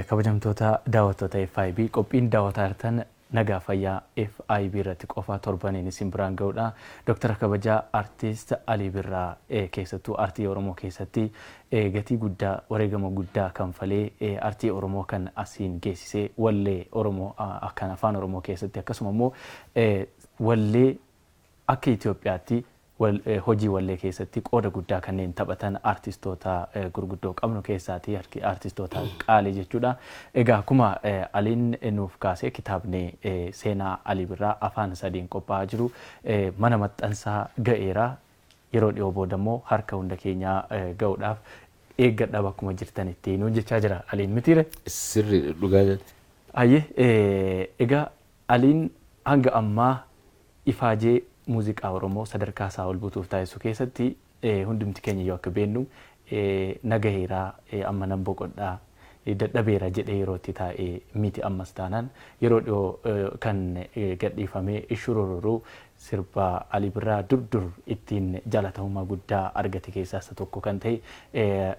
Kabajamtoota daawwattoota FIB, qophiin daawwataa jirtan Nagaa Fayyaa FIB irratti qofa torbaniin isin biraan ga'udha. Dooktara kabajaa Artiist Alii Birraa, keessattuu artii Oromoo keessatti gatii guddaa, wareegama guddaa kanfalee artii Oromoo kan asiin geessisee, wallee Oromoo kan afaan Oromoo keessatti, akkasuma immoo wallee akka Itoophiyaatti hojii wallee keessatti qooda guddaa kanneen taphatan artistoota gurguddoo qabnu keessaati, artistoota qaalii jechuudha. Egaa akkuma Aliin nuuf kaasee, kitaabni seenaa Alii Birraa afaan sadiin qophaa'aa jiru mana maxxansaa ga'eera. Yeroo dhiyoo booda immoo harka hunda keenyaa ga'uudhaaf eeggadhaa bakkuma jirtanitti nuun jechaa jira Aliin, mitiire? Sirrii, dhugaa jette. Hayyee, egaa Aliin hanga ammaa ifaajee muuziqaa Oromoo sadarkaa isaa ol butuuf taasisu keessatti, hundumti keenya yoo akka beennu, nagaheera, amma nan boqodhaa, dadhabeera jedhee yeroo itti taa'e miti. Ammas taanaan yeroo dhiyoo kan gadhiifame Ishurururu, sirba Ali Birraa dur dur ittiin jaalatamummaa guddaa argate keessaa isa tokko kan ta'e,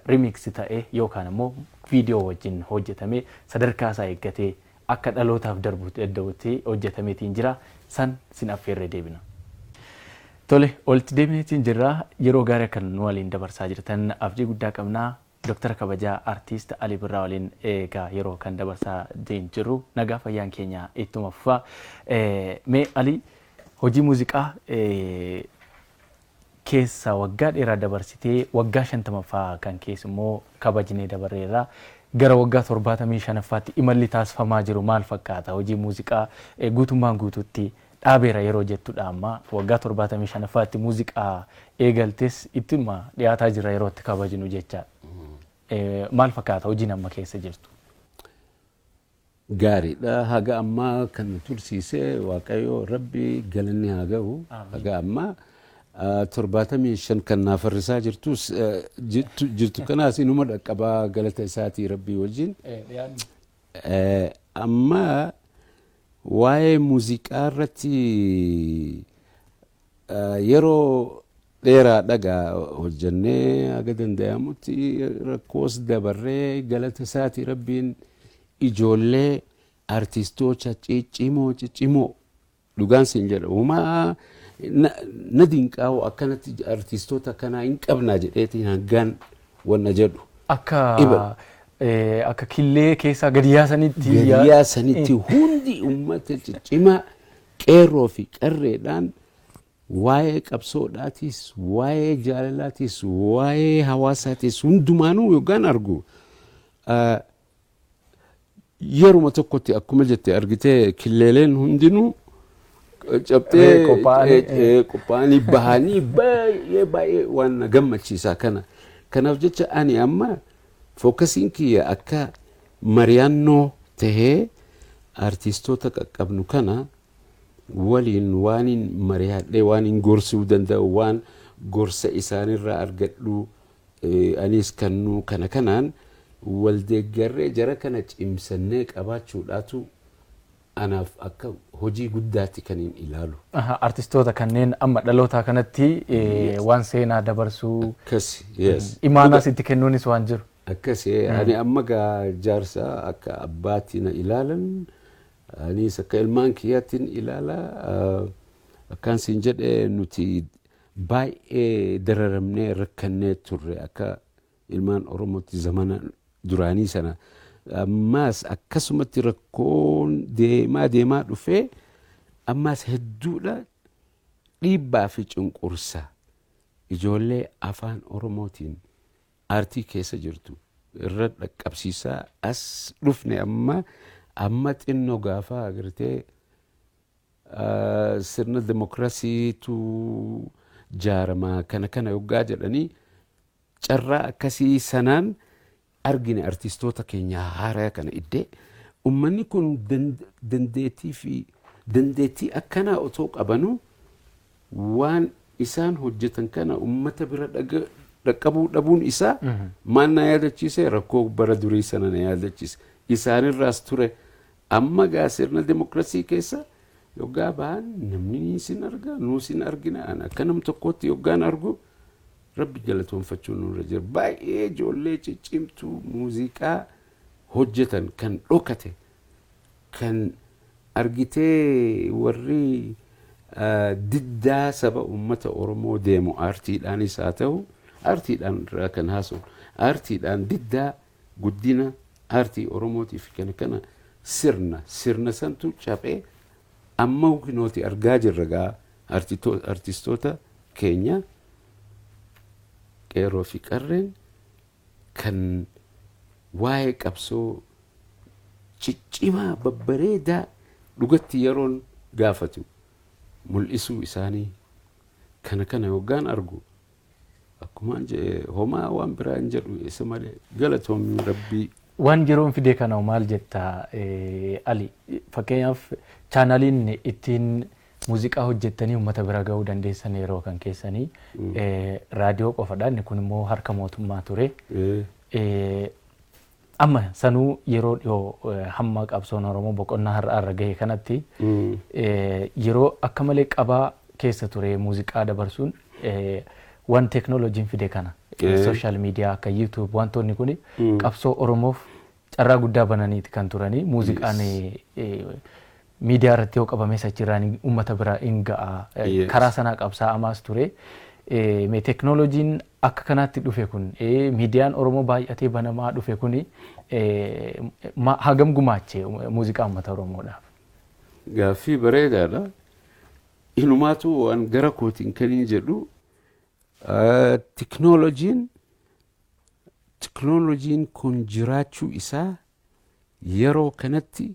remix ta'e yookaan immoo viidiyoo wajjin hojjetame, sadarkaa isaa eeggatee akka dhalootaaf darbu danda'utti hojjetameetiin jira. San sin affeerree deebina. Tole, walitti deebineetiin jirra. Yeroo gaarii akka nu waliin dabarsaa jirtan abdii guddaa qabna. Dooktara kabajaa Artiist Alii Birraa waliin egaa yeroo kan dabarsaa jirru, nagaa fayyaan keenya ittuma fufaa. Mee Alii, hojii muuziqaa keessa waggaa dheeraa dabarsitee, waggaa 50ffaa kan keessa immoo kabajnee dabarreerra. Gara waggaa 75ffaatti imalli taasifamaa jiru maal fakkaata? Hojii muuziqaa guutummaan guutuutti dhaabeera yeroo jettudha amma. Waggaa 75ffaatti muuziqaa eegaltes ittuma dhiyaataa jira yeroo itti kabajnu jecha. Maal fakkaata hojiin amma keessa jirtu? Gaariidha. Haga ammaa kan tursiise Waaqayyo Rabbi galanni haa gahu. Haga ammaa 75 kan naaf farrisaa jirtus jirtu kanaas inuma dhaqqabaa, galata isaatii Rabbii wajjin. Amma waa'ee muuziqaa irratti yeroo dheeraa dhagaa hojjannee, haga danda'amutti rakkoos dabarree, galata isaatii Rabbiin ijoollee artistoota ciccimoo ciccimoo, dhugaan siin jedha, uumaa na dinqaa'u, akkanatti artistoota akkanaa hin qabnaa jedheetiin hangaan wanna jedhu. Akka killee keessaa gadi yaasanitti. Gadi yaasanitti hundi uummata ciccimaa, qeerroo fi qarreedhaan, waa'ee qabsoodhaatis, waa'ee jaalalaatis, waa'ee hawaasaatis hundumaanuu yookaan argu, yeruma tokkotti akkuma jette argitee, killeeleen hundinuu cabxee qophaa'anii bahanii, baay'ee baay'ee waan na gammachiisaa kana. Kanaaf jecha ani amma focusiin kiyya akka mari'annoo tahee artistoota qaqqabnu kana waliin waan hin mari'adhee, waan hin gorsuu danda'u, waan gorsa isaanirraa argadhu anis kannuu kana kanaan wal deeggarree jara kana cimsannee qabaachuudhaatu anaaf akka hojii guddaatti kan hin ilaalu. Artistoota kanneen amma dhalootaa kanatti waan seenaa dabarsuu, Akkas, yes. imaanaas itti kennuunis waan jiru. Akkas, ani amma gaa jaarsa akka abbaatti na ilaalan, anis akka ilmaan kiyyaatti ilaala. Akkaan siin jedhe, nuti baay'ee dararamnee rakkannee turre akka ilmaan Oromootti zamana duraanii sana. Ammaas akkasumatti rakkoon deemaa deemaa dhufee ammaas hedduudha, dhiibbaa fi cunqursa ijoollee afaan Oromootiin aartii keessa jirtu irra dhaqqabsiisaa as dhufne. Amma amma xinnoo gaafa agartee sirna demokrasiitu jaaramaa kana kana yoggaa jedhanii, carraa akkasii sanaan argine artistoota keenya haaraa kana iddee ummanni kun dandeettii fi dandeettii akkanaa otoo qabanuu waan isaan hojjetan kana ummata bira dhaqqabuu dhabuun isaa maal na yaadachiise? Rakkoo bara durii sana na yaadachiise. Isaanirraas ture. Amma gaa sirna demokrasii keessa yoggaa bahan namni sin arga, nuu sin argina. Ani akka nam tokkootti yoggaan argu, Rabbi galatoonfachuun nurra jira. Baay'ee ijoollee ciccimtuu muuziqaa Hojjetan kan dhokate, kan argitee warri diddaa saba uummata Oromoo deemu, aartiidhaanis haa ta'u, aartiidhaan irraa kan haasa'u, aartiidhaan diddaa guddina aartii Oromootiif kana kana sirna santu caphee amma nuti argaa jirra. Gaa artistoota keenya qeerroo fi qarreen kan waa'ee qabsoo ciccimaa babbareedaa dhugatti yeroon gaafatu mul'isuu isaanii kana kana yoggaan argu, akkumaan jedhe, homaa waan biraa hin jedhu isa malee, galatoomii Rabbii. Waan yeroon fide kana maal jetta, Ali? Fakkeenyaaf, chaanaliin ittiin muuziqaa hojjettanii uummata bira gahuu dandeessan yeroo kan keessanii raadiyoo qofadha. Inni kun immoo harka mootummaa ture. Amma sanuu yeroo dhiyoo hamma qabsoon Oromoo boqonnaa har'a irra gahe kanatti yeroo akka malee qabaa keessa ture muuziqaa dabarsuun, waan teeknooloojiin fide kana, social media akka YouTube, wantoonni kun qabsoo Oromoof carraa guddaa bananiiti kan turanii. Muuziqaan miidiyaa irratti yoo qabames achirraan uummata bira hin ga'a. Karaa sanaa qabsaa'amaas ture. Mee teeknooloojiin akka kanaatti dhufe kun, miidiyaan Oromoo baay'atee banamaa dhufe kun, hagam gumaache muuziqaa uummata Oromoodhaaf? Gaaffii bareedaadha. Inumaatu waan gara kootiin kan hin jedhu, teknooloojiin kun jiraachuu isaa yeroo kanatti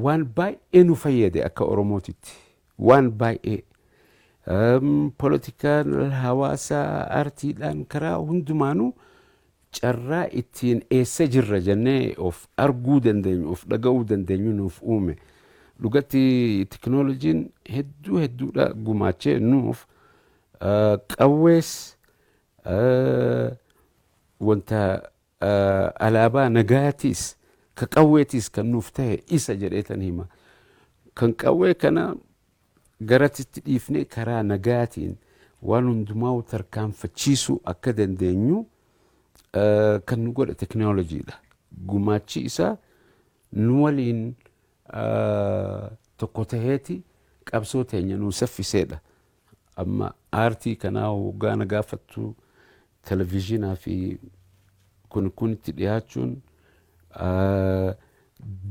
waan baay'ee nu fayyade akka Oromootitti. Waan baay'ee poolitikaan, hawaasaa, aartiidhaan, karaa hundumaanuu carraa ittiin eessa jirra jennee of arguu dandeenyu, of dhaga'uu dandeenyu nuuf uume. Dhugatti teknooloojiin hedduu hedduudha gumaachee nuuf. Qawwees wanta alaabaa nagaatiis ka qawweetiis kan nuuf ta'e isa jedheetan hima. Kan qawwee kana garatitti dhiifnee karaa nagaatiin waan hundumaa tarkaanfachiisuu akka dandeenyu kan nu godhe teknooloojiidha. Gumaachi isaa nu waliin tokko taheeti qabsoo teenya nu saffiseedha. Amma aartii kanaa hoggaa na gaafattu, televizyiinaa fi kun kunitti dhiyaachuun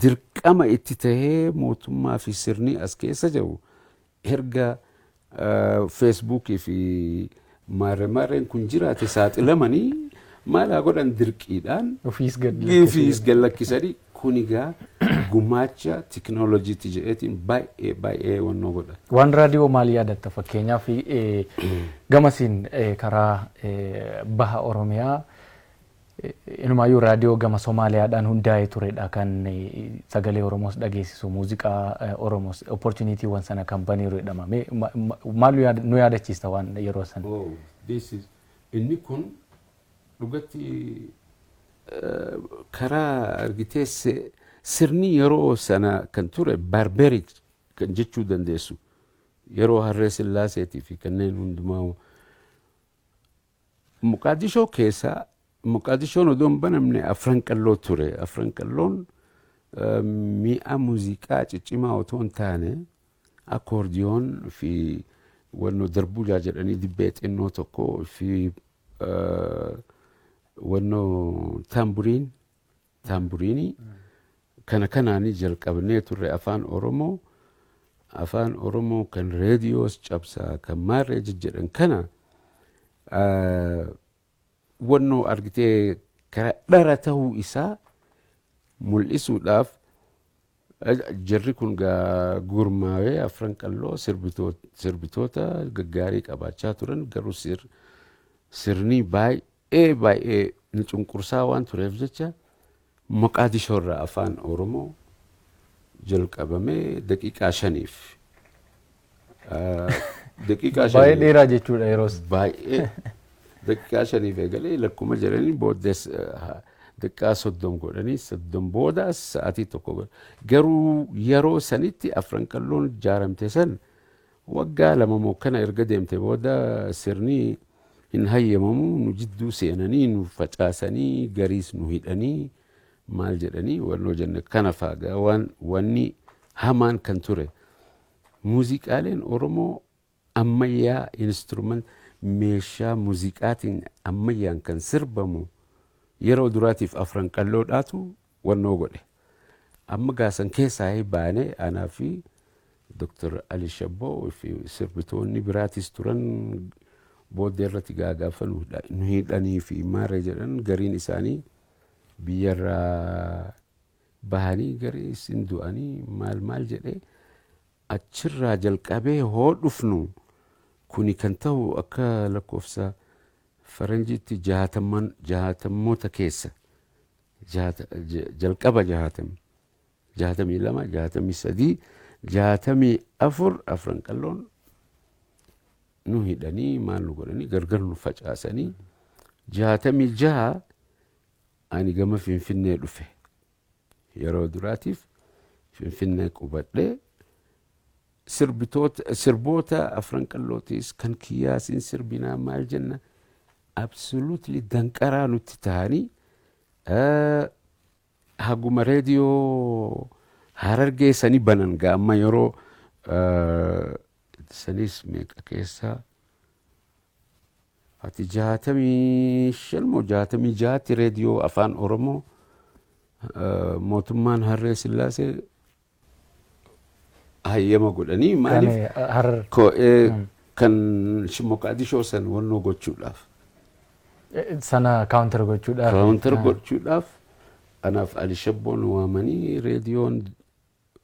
dirqama itti tahee, mootummaa fi sirni as keessa jiru erga Feesbuukii fi maarree maarreen kun jiraate saaxilamanii maal haa godhan, dirqiidhaan ofiis gad ofiis gad lakkisanii. Kun egaa gumaacha teknooloojiitti jedheetiin baay'ee baay'ee wannoo godha. Waan raadiyoo maal yaadatta? Fakkeenyaaf, gamasiin karaa baha Oromiyaa inumaayyuu raadiyoo gama Somaaliyaadhaan hundaa'ee turedha kan sagalee Oromoos dhageessisu, muuziqaa Oromoos opportunitywwan sana kan baniiru jedhama. Maal nu yaadachiista waan yeroo sana? Oh, inni kun dhugatti karaa argitee sirni yeroo sana kan ture barbaric kan jechuu dandeessu, yeroo Harree Sillaaseetii fi kanneen hundumaa Muqaadishoo keessaa, Muqaadishoon odoo hin banamne Afran Qalloo ture. Afran Qalloon mi'a muuziqaa ciccimaa otoo hin taane accordion fi wannoo darbujaa jedhanii dibbee xinnoo tokko fi wannoo taamburiinii kana kanaanii jalqabnee turre. Afaan Oromoo, Afaan Oromoo kan reediyoos cabsaa kan maarree jejjedhan kana wannoo argitee karaa dhara ta'uu isaa mul'isuudhaaf jarri kun gurmaawee Afran Qalloo sirbitoota gaggaarii qabaachaa turan, garuu sirni baay'ee baay'ee nu cunqursaa waan tureef jecha Moqaadishoo irraa Afaan Oromoo jalqabamee daqiiqaa 5f, daqiiqaa Baay'ee dheeraa jechuudha yeroos. Baay'ee, daqiiqaa 5f eegalee lakkuma jedhanii booddees daqiiqaa 30 godhanii, 30 booda sa'aatii 1 godhan. Garuu yeroo sanitti Afran Qalloon ijaaramte san waggaa 2 moo kana erga deemte booda sirni Hin hayyamamu. Nu jidduu seenanii nu facaasanii, gariis nu hidhanii, maal jedhanii wannoo jenne kana faagaa. Waan wanni hamaan kan ture, muuziqaaleen Oromoo ammayyaa, instrument, meeshaa muuziqaatiin ammayyaan kan sirbamu yeroo duraatiif Afran Qalloodhaatu wannoo godhe. Amma gaasan keessaa baanee anaa fi Dr. Ali Shabboo fi sirbitoonni biraatis turan. Booddee irratti gaagaafa nu hidhanii fi maara jedhan, gariin isaanii biyyarraa bahanii, garii isin du'anii, maal maal jedhee achirraa jalqabee hoo dhufnu, kuni kan ta'u akka lakkoofsa faranjiitti jahatamoota keessa, jalqaba 62, 63, 64, Afran Qalloon nu hidhanii, maal nu godhanii, gargar nu facaasanii. 66 ani gama Finfinnee dhufe. Yeroo duraatiif Finfinnee qubadhee sirbitoota, sirboota Afran Qallootis kan kiyyaasiin sirbinaa, maal jenna, absolutely danqaraa nutti ta'anii haguma reediyoo Harargee sanii banan gaa. Amma yeroo sanis meeqa keessaa ati, 65 moo 66tti reediyoo Afaan Oromoo mootummaan Harree Sillaasee hayyama godhanii, maaliif kan Moqaadishoo san wannoo gochuudhaaf. Sana counter gochuudhaaf. Counter gochuudhaaf anaaf Ali Shabboon waamanii, reediyoon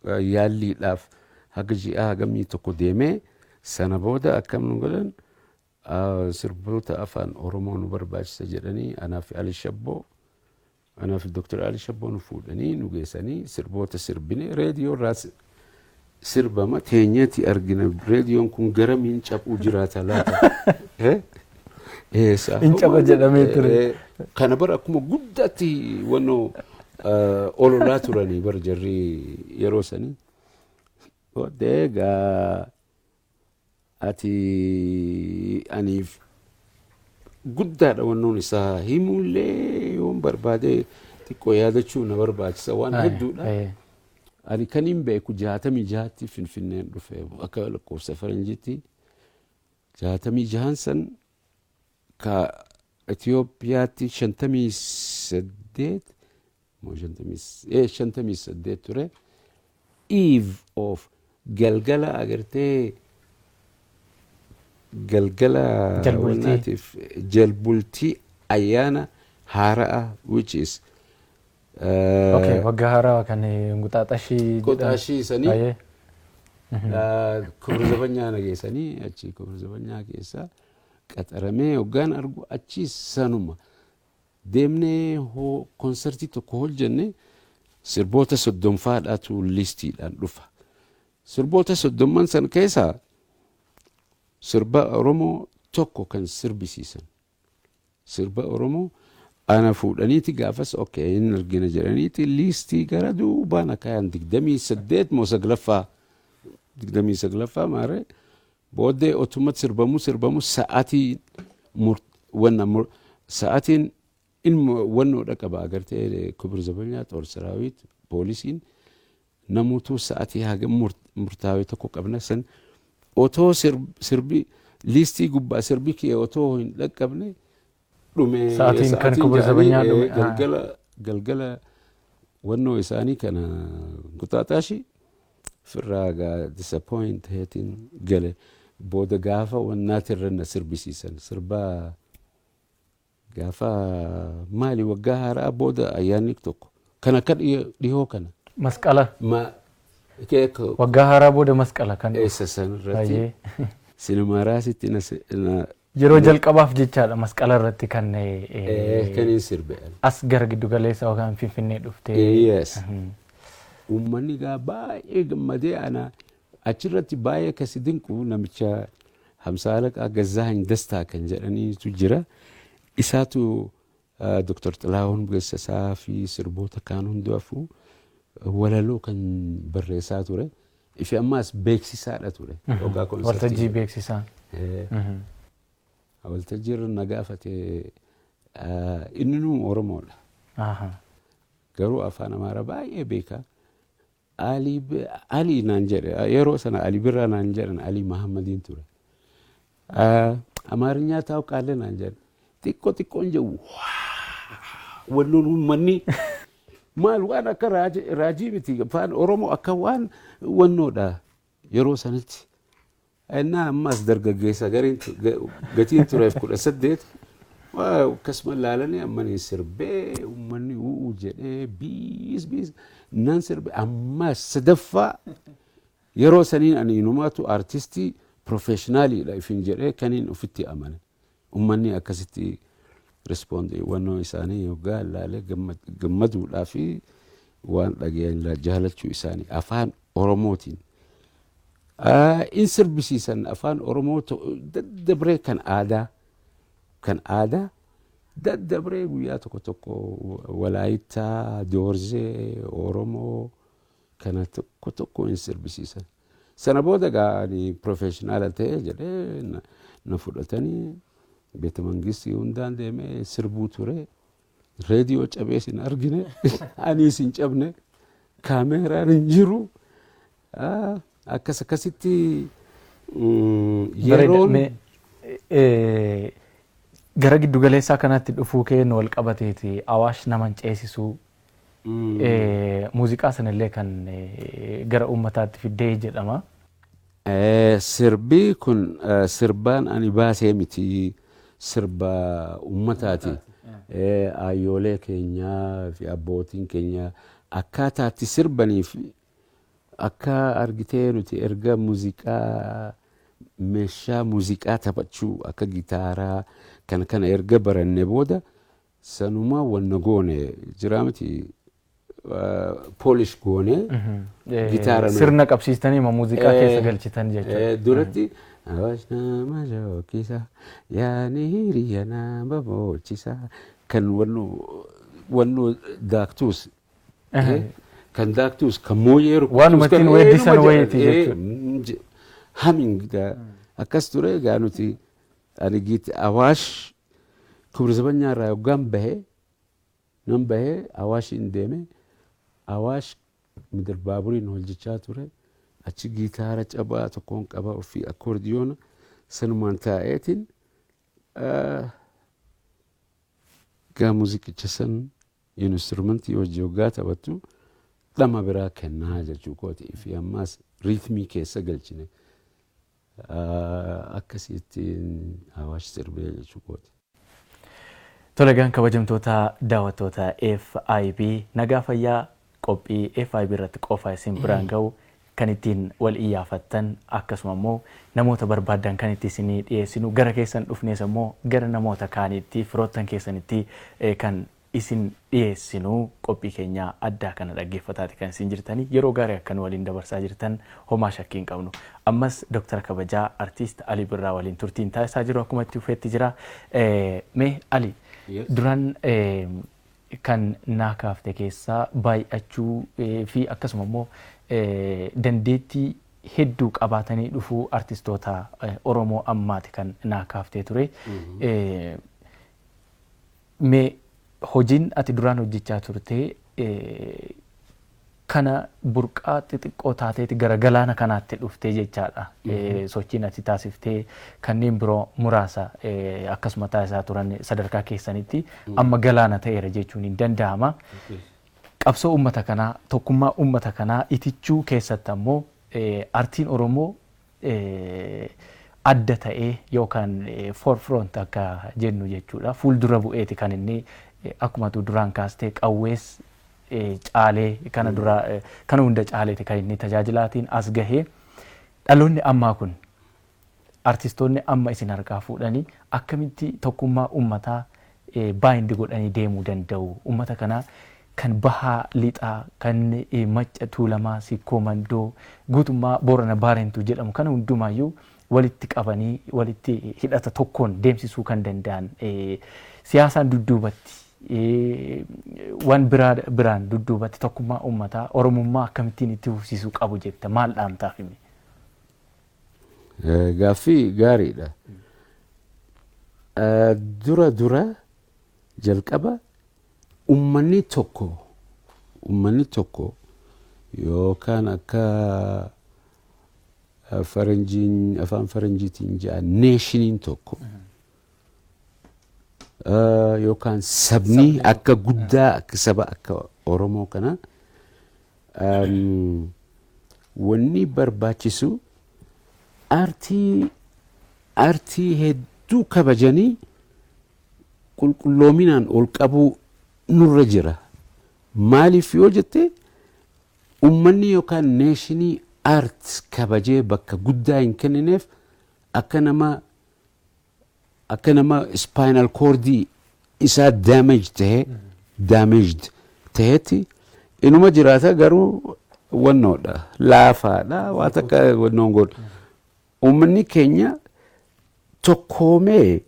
yaalliidhaaf haga ji'a hagamii tokko deemee, sana booda akkam nu godhan, sirboota Afaan Oromoo nu barbaachisa jedhanii, anaaf Ali Shabboo, anaaf Dr. Ali Shabboo nu fuudhanii nu geessanii, sirboota sirbine. Reediyoo irraa sirbama teenyeeti argina. Reediyoon kun garamiin caphuu jiraata laata? Hin caba jedhamee ture. Kana bara akkuma guddaatti wannoo ololaa turanii bara jarri yeroo sanii. Booddee egaa ati aniif guddaadha wannoon isaa himuullee yoon barbaade xiqqoo yaadachuu na barbaachisa, waan hedduudha. Ani kan hin beeku 66tti Finfinneen dhufe, akka lakkoofsa faranjiitti 66n san, ka Itoophiyaatti 58 moo 58 ture. Eve of galgala agartee, galgala wannaatiif jalbultii ayyaana haaraa, which is Okay, waggaa haaraa kan Nguxaaxashii. Nguxaaxashii sanii Kubra Zabanyaa na geessanii, achi Kubra Zabanyaa keessa qaxaramee hoggaan argu, achi sanuma deemnee hoo konsertii tokko hojjenne, sirboota 30ffaadhaatu liistiidhaan dhufa. Sirboota 30n san keessaa sirba Oromoo tokko kan sirbisiisan. Sirba Oromoo ana fuudhaniiti gaafas okay hin argina jedhaniiti liistii gara duubaan akkaayaan 28 moo saglaffaa, 29ffaa maaree. Booddee otumatti sirbamuu sirbamu, sa'aatii wanna sa'aatiin ilma wannoodha qaba agartee, Kubir Zabanyaa, Xoor Saraawit, poolisiin namoota sa'aatii haga murtaa'e tokko qabna. San otoo sirbi liistii gubbaa sirbi kee otoo hin dhaqqabne dhume. Sa'aatiin kan Kubir Zabanyaa dhume. Galgala galgala wannoo isaanii kana Nguxaaxaashi firraa gaa disappoint heetiin gale. Booda gaafa wannaatirra na sirbisiisan, sirbaa gaafa maali, waggaa haaraa booda ayyaanni tokko kan akka dhihoo kana. Masqala. Waggaa haaraa booda masqala kan. Eessa san irratti Sinemaaraasitti na Yeroo jalqabaaf jechaadha masqala irratti kan kan hin sirbe. As gara giddu galeessa yookaan Finfinnee dhuftee. Yes. Uummanni gaa baay'ee gammadee. Ana achirratti baay'ee kasi dinqu, namicha Hamsa Alaqaa Gazzaahany Dastaa kan jedhaniitu jira. Isaatu Dr. Xilahuun Gessasaa fi sirboota kaan hundaafuu walaloo kan barreessaa ture. Ifi ammaas beeksisaadha ture. Waltajjii beeksisaa. Waltajjii irra na gaafate, inni nu Oromoodha. Garuu afaan Amaaraa baay'ee beeka. Ali naan jedhe. Yeroo sana Ali Birraa naan jedhan, Ali Mahammadiin ture. አማርኛ ታውቃለህ naan jedhe. Xiqqoo xiqqoon jedhu, wannoon uummanni maal waan akka raajii miti, afaan Oromoo akka waan wannoodha yeroo sanatti. Innaa ammas dargaggeessa gatiin tureef 18 akkasuma laalanii ammanii sirbee, uummanni u'uu jedhee, biis biis nan sirbe. Ammas sadaffaa yeroo saniin ani inumaatu artistii professionaliidha ifin jedhee kaniin ofitti amane. Uummanni akkasitti respond wannoo isaanii yoggaa ilaalee gammaduudhaa fi waan dhagayan jaalachuu isaanii afaan Oromootiin. In sirbisiisan afaan Oromoo daddabree kan aadaa daddabree guyyaa tokko tokko Walaayittaa, Doorzee, Oromoo kana tokko tokko in sirbisiisan. Sana booda gaa ani professional ta'e jedhee na fudhatanii beeta mangistii hundaan deemee sirbuu ture. Reediyoo cabees hin argine, anis hin cabne, kaameeraan hin jiru. Akkas akkasitti yeroon. Gara giddu galeessaa kanatti dhufuu keen wal qabateeti Awaash naman ceesisuu muuziqaa sanallee kan gara uummataatti fiddee jedhama. Sirbi kun sirbaan ani baasee miti, sirba uummataati. Ayyoolee keenyaa fi abbootiin keenya akkaataatti sirbanii fi akka argitee nuti erga muuziqaa, meeshaa muuziqaa taphachuu akka gitaaraa kana kana erga baranne booda sanuma wanna goone jira miti, polish goone gitaara Sirna qabsiistanii muuziqaa keessa galchitan jechuudha. Duratti Awaash nama shookisa, yaani hiriya nama bochisa, kan wannu daaktuus, kan daaktuus, kan mooyee rukutus. Waanuma ittiin weeddisan wayiiti jechuudha. Humming akkas ture. Egaa nuti ani giit Awaash Kubra Zabanyaa irraa yoggaan bahee nan bahee Awaashiin deeme. Awaash Midir Baaburiin hojjechaa ture. Achi gitaara cabaa tokkoon qaba ofii, akkoordiyoona sanumaan taa'eetiin gaa muuziqicha san instrumentii hojii hoggaa taphattu dhama biraa kennaa jechuu kooti fi ammaas rhythmii keessa galchine akkasittiin Awaash sirbee jechuu kooti. Tolegaan kabajamtoota daawwattoota FIB, nagaa fayyaa. Qophii FIB irratti qofa isin biraan ga'u, kan ittiin wal iyyaafattan, akkasuma immoo namoota barbaadan kan itti isinii dhiyeessinu, gara keessan dhufnees immoo gara namoota kaaniitti, firoottan keessanitti kan isin dhiyeessinu, qophii keenya addaa kana dhaggeeffataati kan isin jirtanii. Yeroo gaarii akkan waliin dabarsaa jirtan homaa shakkii hin qabnu. Ammas Dooktara kabajaa Artiist Alii Birraa waliin turtiin taasisaa jiru akkuma itti fufeetti jira. Mee Ali, duraan kan naa kaafte keessaa baay'achuu fi akkasuma immoo dandeettii hedduu qabaatanii dhufuu artistoota Oromoo ammaati kan naa kaaftee ture. Mee hojiin ati duraan hojjechaa turte kana burqaa xixiqqoo taateeti gara galaana kanaatti dhuftee jechaadha. Sochiin ati taasiftee kanneen biroo muraasa akkasuma taasisaa turan sadarkaa keessanitti amma galaana ta'eera jechuun hin danda'ama. Qabsoo uummata kanaa, tokkummaa uummata kanaa itichuu keessatti ammoo artiin Oromoo adda ta'ee yookaan forefront akka jennu jechuudha. Fuuldura bu'eeti kan inni akkuma duraan kaastee qawwees caalee, kana dura kana hunda caaleeti kan inni tajaajilaatiin as gahee. Dhaloonni ammaa kun, artistoonni amma isin harkaa fuudhanii akkamitti tokkummaa uummataa bind godhanii deemuu danda'u? Uummata kanaa kan bahaa, lixaa, kan Macca, Tuulamaa, Sikkoo Mandoo, guutummaa Boorana, Baarentuu jedhamu kana hundumaayyuu walitti qabanii walitti hidhata tokkoon deemsisuu kan danda'an, siyaasaan dudduubatti, waan biraa biraan dudduubatti, tokkummaa uummataa Oromummaa akkamittiin itti fufsiisuu qabu jetta? Maal dhaamtaaf himi? Gaaffii gaariidha. Dura jalqaba ummanni tokko yookaan akka faranjiin, afaan faranjiitiin jedhan, nationiin tokko yookaan sabni akka guddaa, akka saba akka Oromoo kana, wanni barbaachisu aartii hedduu kabajanii qulqulloominaan ol qabuu nurra jira. Maaliif yoo jette, ummanni yookaan nationii art kabajee bakka guddaa hin kennineef akka nama spinal cordii isaa damage ta'e, damaged ta'etti inuma jiraata, garuu wannoodha, laafaadha, waa takka wannoon godhu. Uummanni keenya tokkoomee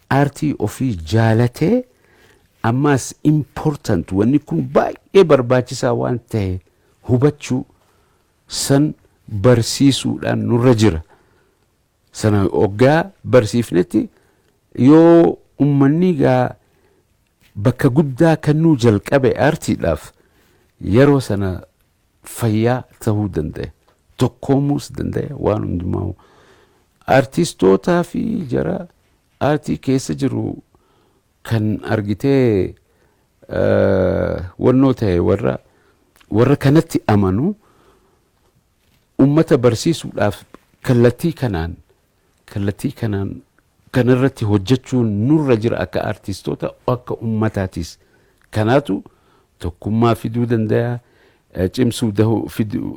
aartii ofii jaalatee, ammaas important, wanni kun baay'ee barbaachisaa waan ta'e hubachuu san barsiisuudhaan nurra jira. Sana hoggaa barsiifnetti, yoo ummanni gaa bakka guddaa kennuu jalqabe aartiidhaaf, yeroo sana fayyaa ta'uu danda'e, tokkoomuus danda'e. Waan hundumaa aartistootaa fi jara aartii keessa jiru kan argitee wannoo ta'e, warra kanatti amanu ummata barsiisuudhaaf kallattii kanaan kanarratti hojjechuun nurra jira akka aartistoota, akka ummataatis. Kanaatu tokkummaa fiduu danda'a, cimsuu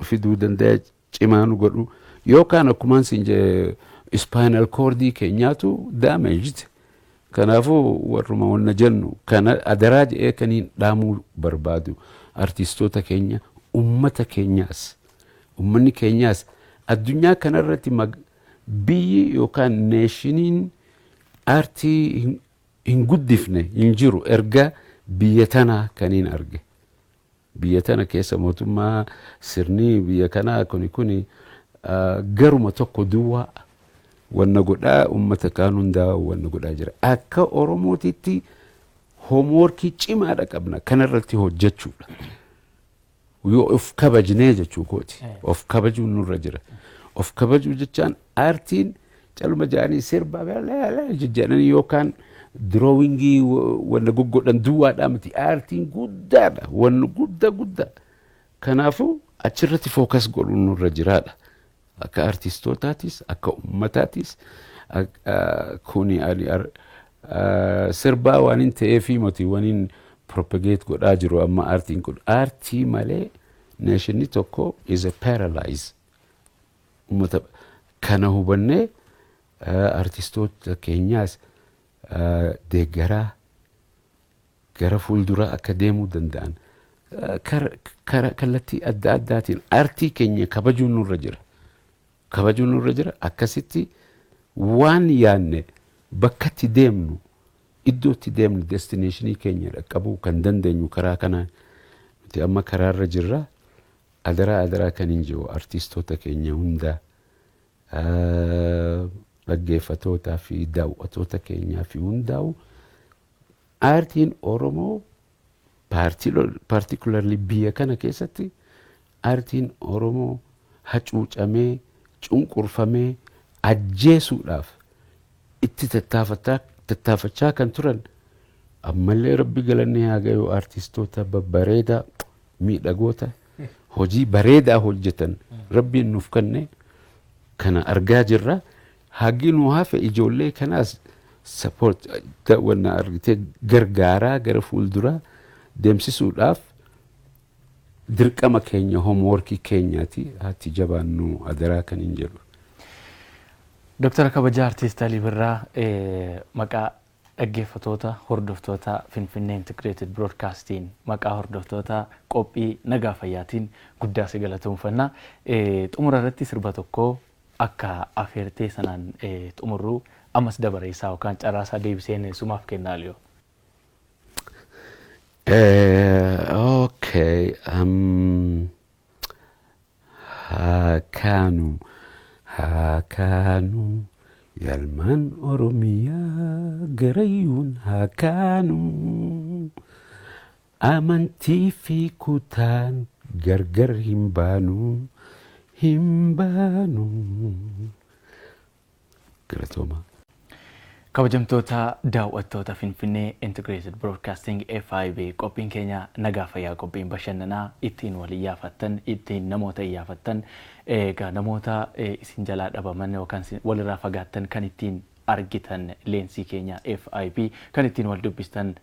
fiduu danda'a, cimaa nu godhu, yookaan akkumaan siin jedhe spinal cordii keenyaatu damaged. Kanaafuu warruma wanna jennu kana adaraa jedhee kaniin dhaamuu barbaadu artistoota keenya, ummata keenyaas, ummanni keenyaas addunyaa kanarratti biyyi yookaan nationiin aartii hin guddifne hin jiru. Erga biyya tanaa kaniin arge, biyya tana keessa mootummaa sirni biyya kanaa kuni garuma tokko duwwaa wanna godhaa, ummata kaan hundaa wanna godhaa jira. Akka Oromootitti homeworkii cimaadha qabna kanarratti hojjechuudha. Yoo of kabajnee jechuu kooti. Of kabajuun nurra jira. Of kabajuu jechaan aartiin caluma jedhanii sirba jedhanii yookaan drawingii wanna goggodhan duwwaadhaa miti. Aartiin guddaadha. Wanna guddaa guddaa. Kanaafuu achirratti focus godhuun nurra jiraadha. Akka artistootaatis, akka ummataatis, kuni ani sirbaa waan hin ta'eefi miti waan hin propagate godhaa jiru. Amma aartiin kun, aartii malee nationni tokko is a paralyze. Ummata kana hubannee artistoota keenyaas deeggaraa gara fuulduraa akka deemuu danda'an kallattii adda addaatiin aartii keenya kabajuun nurra jira. Kabajuun nurra jira. Akkasitti waan yaanne bakkatti deemnu, iddootti deemnu, destinationii keenya dhaqqabuu kan dandeenyu karaa kanaan. Nuti amma karaarra jirra. Adaraa adaraa kan hin jiru artistoota keenya hundaa, dhaggeeffatootaa fi daawwattoota keenyaa fi hundaa'u, aartiin Oromoo, particularly biyya kana keessatti aartiin Oromoo hacuucamee, cunqurfamee, ajjeesuudhaaf itti tattaafachaa kan turan, ammallee Rabbi galanni haa gayu, artistoota babbareedaa, miidhagoota, hojii bareedaa hojjetan Rabbiin nuuf kenne kana argaa jirra. Hagi nu hafe ijoollee kanaas support wanna argitee gargaaraa gara fuulduraa deemsisuudhaaf dirqama keenya, homeworkii keenyaati, haati jabaannu adaraa kan hin jedhu. Doktara kabajaa Artiist Alii Birraa, maqaa dhaggeeffatoota hordoftoota Finfinnee Integrated Broadcasting, maqaa hordoftoota qophii nagaa fayyaatiin guddaa si galatoomfanna. Xumura irratti sirba tokko akka afeertee sanaan xumurru ammas dabareessaa yookaan carraasaa deebiseen sumaaf kennaa liyoo. Okay. Haa kaanu, haa kaanu, Yalmaan Oromiyaa garayyuun haa kaanu. Amantii fi kutaan gargar hin baanu, hin baanu. Galatooma. Kabajamtoota daawwattoota Finfinnee Integrated Broadcasting FIB, qophiin keenya nagaa fayyaa, qophiin bashannanaa ittiin wal iyyaafattan, ittiin namoota iyyaafattan, egaa namoota isin jalaa dhabaman yookaan walirraa fagaattan kan ittiin argitan, leensii keenya FIB kan ittiin wal dubbistan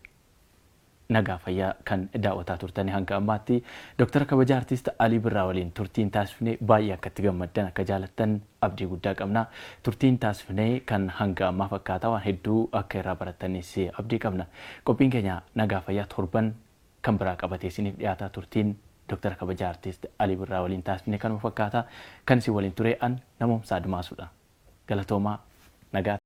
nagaa fayyaa kan daawwataa turtanii hanga ammaatti Dooktara kabajaa Artiist Alii Birraa waliin turtiin taasifne baay'ee akka itti gammaddan, akka jaalattan abdii guddaa qabna. Turtiin taasifne kan hanga ammaa fakkaataa waan hedduu akka irraa barattanis abdii qabna. Qophiin keenya nagaa fayyaa torban kan biraa qabatee isiniif dhiyaataa. Turtiin Dooktara kabajaa Artiist Alii Birraa waliin taasifne kanuma fakkaataa. Kan isin waliin ture an Namoomsaa Admaasuudha. Galatoomaa, nagaa.